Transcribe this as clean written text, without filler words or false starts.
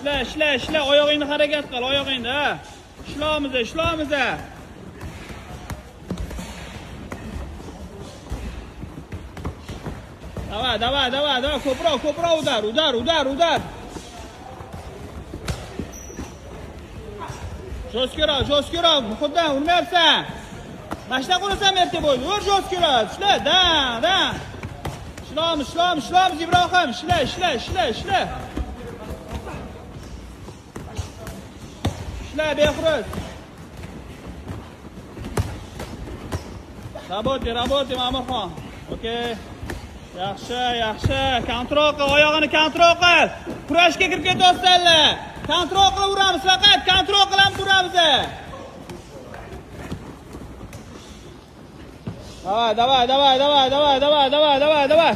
Ishla, ishla, ishla, oyog'ingni harakat qil, oyog'ingni, ha. Ishlaymiz, ishlaymiz. Давай, давай, давай, давай, ko'proq, ko'proq удар, удар, удар, удар. Жёсткий roq, жёсткий roq, Muhiddin, urmayapsan. Mana shunaqa urasan erta bo'yda. Ur жёсткий roq, ishla, da, da. Ishlaymiz, ishlaymiz, ishlaymiz Ibrohim, ishla, ishla, ishla, ishla. Ishla, Behruz. Работай, работай, Ma'murxon. Okey. Yaxshi, yaxshi. Контроль qil, oyog'ini контроль qil. Kurashga kirib ketyapsanlar. Контроль qilib uramiz, faqat контроль qilamiz, uramiz. Давай, давай, давай, давай, давай, давай, давай, давай, давай.